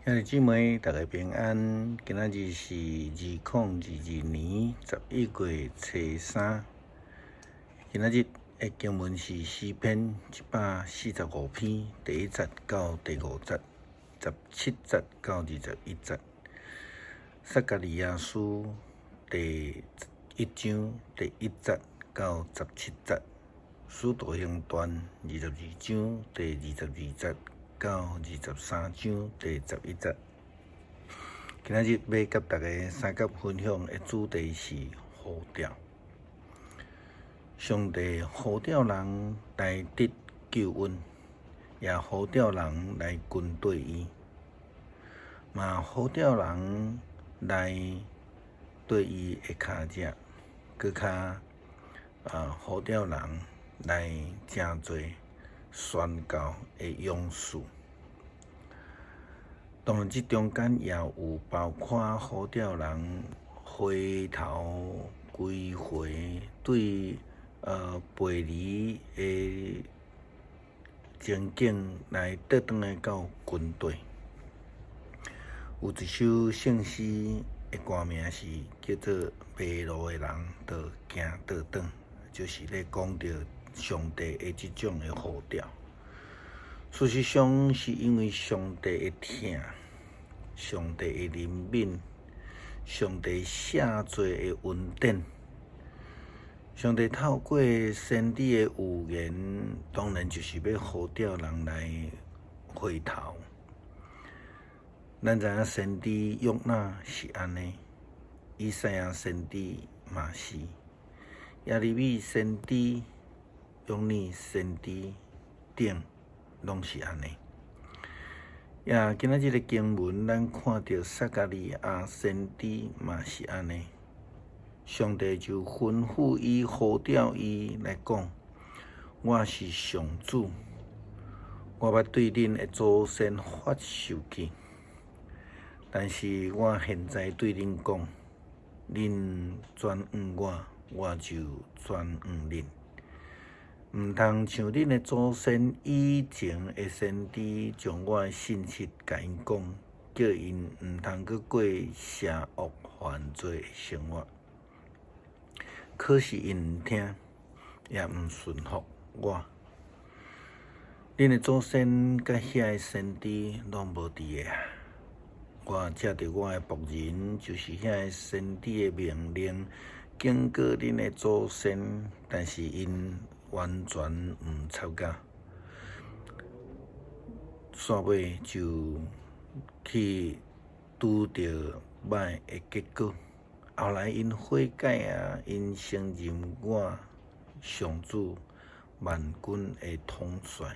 兄弟姊妹，大家平安。今仔日是2022年11月初三。今仔日的經文是詩篇145篇第一節到第五節，17節到21節。撒迦利亞書第一章第一節到17節。使徒行傳22章第22節到23章第11節。今仔日欲佮大家相佮分享的主題是呼召。上帝呼召人來得救恩，也呼召人來跟綴伊，嘛呼召人來綴伊的跤跡，閣較呼召人來成做宣教的勇士。當然，這中間也有包括呼召人回頭歸回，對背離的情景來倒轉來到跟綴。有一首聖詩的歌名是叫做《迷路的人就行倒轉》，就是咧講著上帝的這種的呼召。事實上，是因為上帝的疼，上帝的憐憫，上帝赦罪的恩典，上帝透過先知的預言，當然就是欲呼召人來回頭。咱知影先知約拿是按呢，以賽亞先知嘛是，耶利米先知、約尼先知等，攏是按呢。也今仔這个經文，咱看著撒迦利亞先知嘛是按呢。上帝就吩咐伊、呼召伊來講：我是上主，我捌對恁的祖先發受氣，但是我現在對恁講，恁轉向我，我就轉向恁。毋通像恁的祖先以前的先知，將我的信息共𪜶講，叫𪜶毋通閣過邪惡犯罪的生活。可是𪜶毋聽，也毋順服我。恁的祖先佮遐个先知攏無佇个啊！我藉著我的僕人，就是遐个先知的命令，警告恁的祖先，但是𪜶完全毋插佮，煞尾就去拄著歹的結果。後來𪜶悔改啊，𪜶承認我上主萬軍的統帥，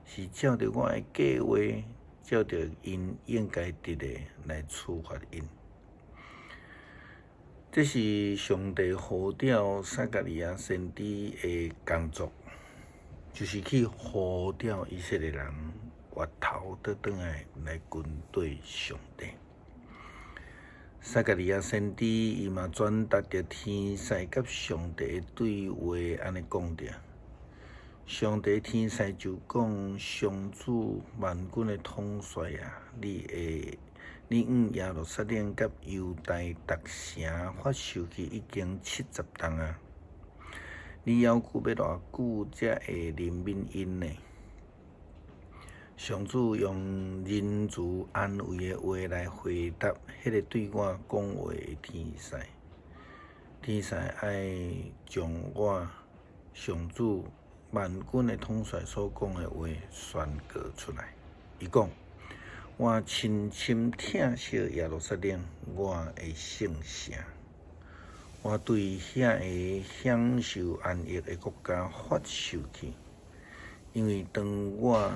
是照著我的計劃，照著𪜶應該得的來處罰𪜶。這是上帝呼召撒迦利亞先知的工作，就是去呼召以色列人回頭倒轉來來跟綴上帝。撒迦利亞先知伊嘛轉達著天使佮上帝的對話，按呢講著。上帝天使就講：上主萬軍的統帥啊，你會。你向耶路撒冷佮猶大逐城發受氣已經70冬啊！你猶閣欲偌久才會憐憫𪜶呢？上主用仁慈安慰的話來回答彼个對我講話的天使。天使愛將我上主萬軍的統帥所講的話宣告出來。伊講：我深深疼惜耶路撒冷，我的聖城。我對遐个享受安逸的國家發受氣，因為當我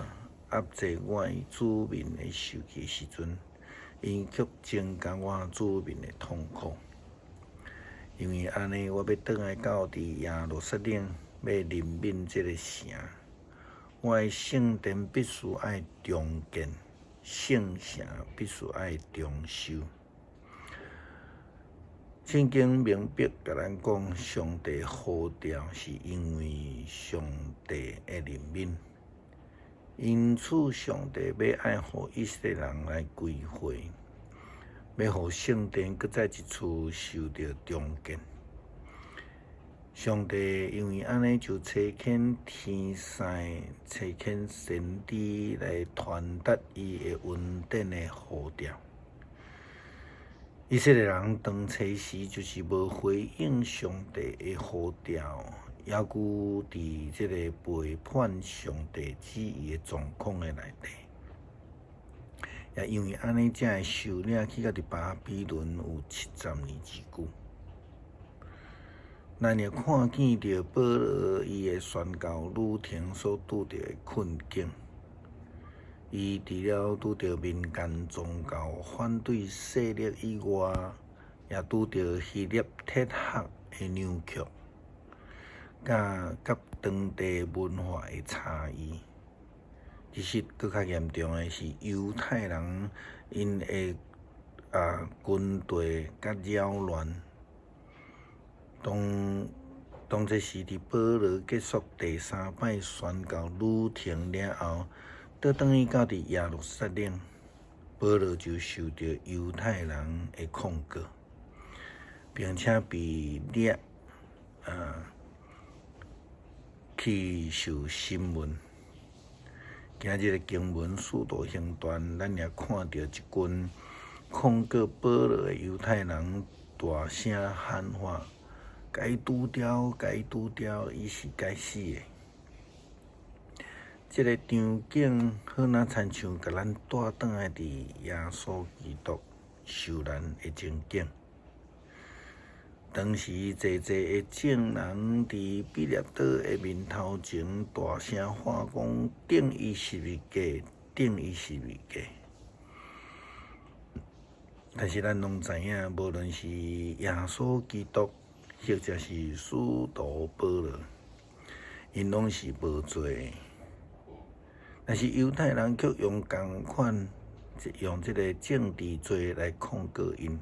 壓制我的子民的受氣時陣，𪜶卻增加我子民的痛苦。因為按呢，我欲轉來到佇耶路撒冷，欲憐憫這个城。我的聖殿必須愛重建。聖城必須愛重修。聖經明白共咱講，上帝呼召是因為上帝的憐憫。因此，上帝欲愛予以色列人來歸回，欲予聖殿閣再一次受著重建。上帝因為按呢，就差遣天使、差遣先知來傳達伊的恩典的呼召。以色列人當初時就是無回應上帝的呼召，猶閣佇這個背叛上帝旨意的狀況的內底，也因為按呢，才會受領去到佇巴比倫有70年之久。咱也看見著保羅伊的宣教旅程所拄著的困境，伊除了拄著民間宗教反對勢力以外，也拄著希臘哲學的扭曲，佮當地文化的差異。其實閣較嚴重的是猶太人𪜶的軍隊佮擾亂。當當這時佇保羅結束第三擺宣教旅程了後，倒轉去到佇耶路撒冷，保羅就受著猶太人的控告，並且被掠去受審問。今日的經文《使徒行傳》，咱也看著一群控告保羅的猶太人大聲喊話：共伊除掉，共伊除掉，伊是該死的。這个場景好若親像共咱帶轉來佇耶穌基督受難的情景。當時濟濟的眾人佇彼拉多的面頭前大聲喊講：釘伊十字架，釘伊十字架。但是咱攏知影，無論是耶穌基督，或者是使徒保羅，𪜶攏是無罪。但是猶太人卻用仝款，用這个政治罪來控告𪜶。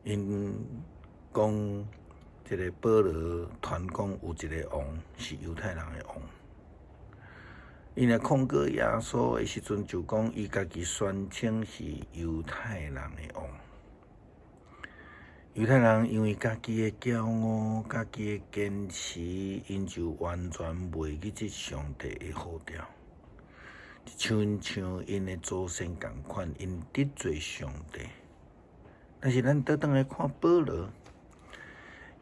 𪜶講這个保羅傳講有一个王是猶太人的王。𪜶來控告耶穌的時陣，就講伊家己宣稱是猶太人的王。猶太人因為家己的驕傲、家己的堅持，𪜶就完全袂記得上帝的呼召，親像𪜶的祖先仝款，𪜶得罪上帝。但是咱倒轉來看保羅，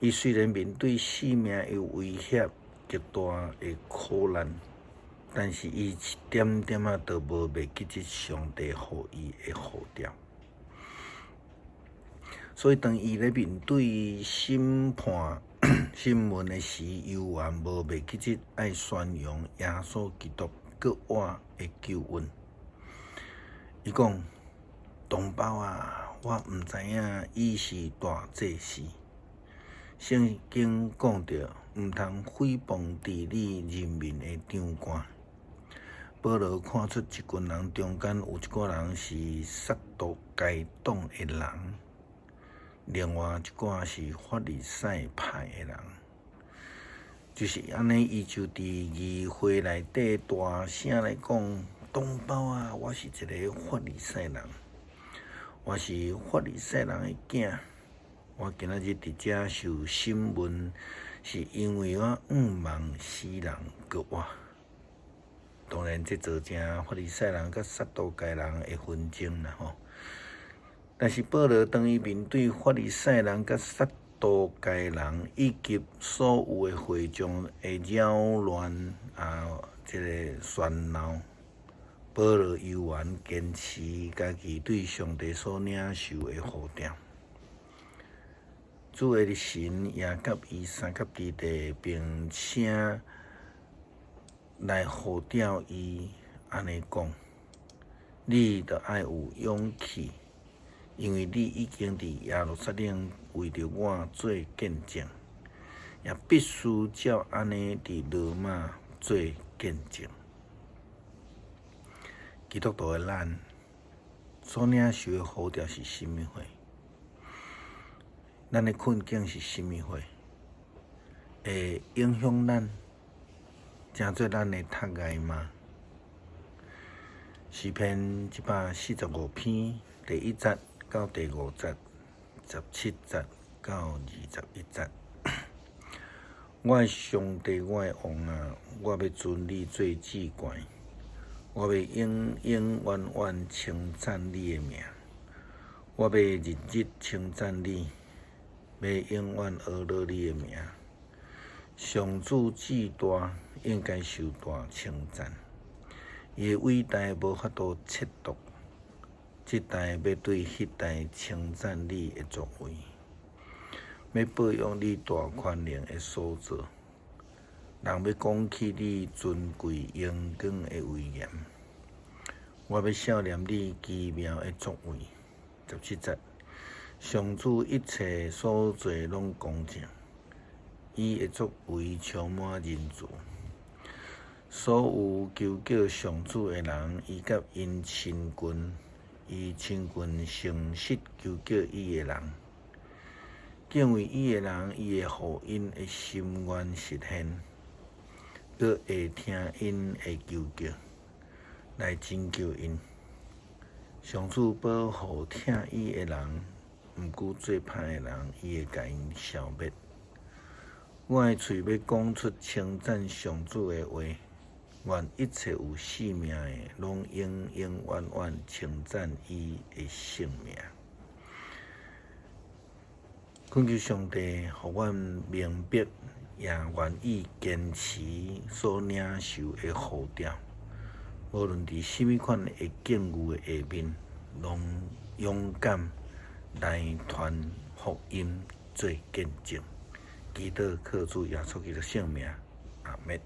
伊雖然面對性命的威脅、極大的苦難，但是伊一點點仔都無袂記得上帝予伊的呼召。所以當伊咧面對審判、審問的時，猶原無袂記得愛宣揚耶穌基督閣活的救恩。伊講：同胞啊，我毋知影伊是大祭司。聖經講著，毋通誹謗治理人民的長官。保羅看出這群人中間有一寡人是撒都該黨的人，另外一寡是法利賽派的人。就是按呢，伊就佇議會內底大聲來講：同胞啊，我是一个法利賽人，我是法利賽人的囝。我今仔日佇遮受審問，是因為我向望死人閣活。當然，這造成法利賽人佮撒都該人的紛爭啦吼。但是保羅當伊面對法利賽人佮撒都該人以及所有的會眾的擾亂啊，這个喧鬧，保羅猶原堅持家己對上帝所領受的呼召。主的神也佮伊相佮佇地，並且來呼召伊，按呢講：你著愛有勇氣，因為你已經佇耶路撒冷為著我做見證，也必須照按呢佇羅馬做見證。基督徒的咱所領受的呼召是啥物貨？咱的困境是啥物貨？會影響咱，成做咱的窒礙嗎？詩篇145篇第一節到第五節，17節到21節。我的上帝，我的王啊，我欲尊你做至懸，我欲永永遠遠稱讚你的名，我欲日日稱讚你，欲永遠呵咾你的名。上主至大，應該受大稱讚。伊的偉大無法度測度，這代欲對彼代稱讚你的作為，欲報揚你大權能的所做。人欲講起你尊貴榮光的威嚴，我欲數念你奇妙的作為。17節，上主一切所做攏公正，伊的作為充滿仁慈。所有求叫上主的人，伊佮𪜶親近，伊親近誠實求叫伊的人。敬畏伊的人，伊會予𪜶的心願實現，閣會聽𪜶的求叫，來拯救𪜶。上主保護疼伊的人，毋過做歹的人，伊會共𪜶消滅。我的喙欲講出稱讚上主的話，願一切有性命的，攏永永遠遠稱讚伊的聖名。懇求上帝，予阮明白，也願意堅持所領受的呼召，無論佇啥物款的境遇的下面，攏勇敢來傳福音、做見證。祈禱靠主耶穌基督聖名，阿們。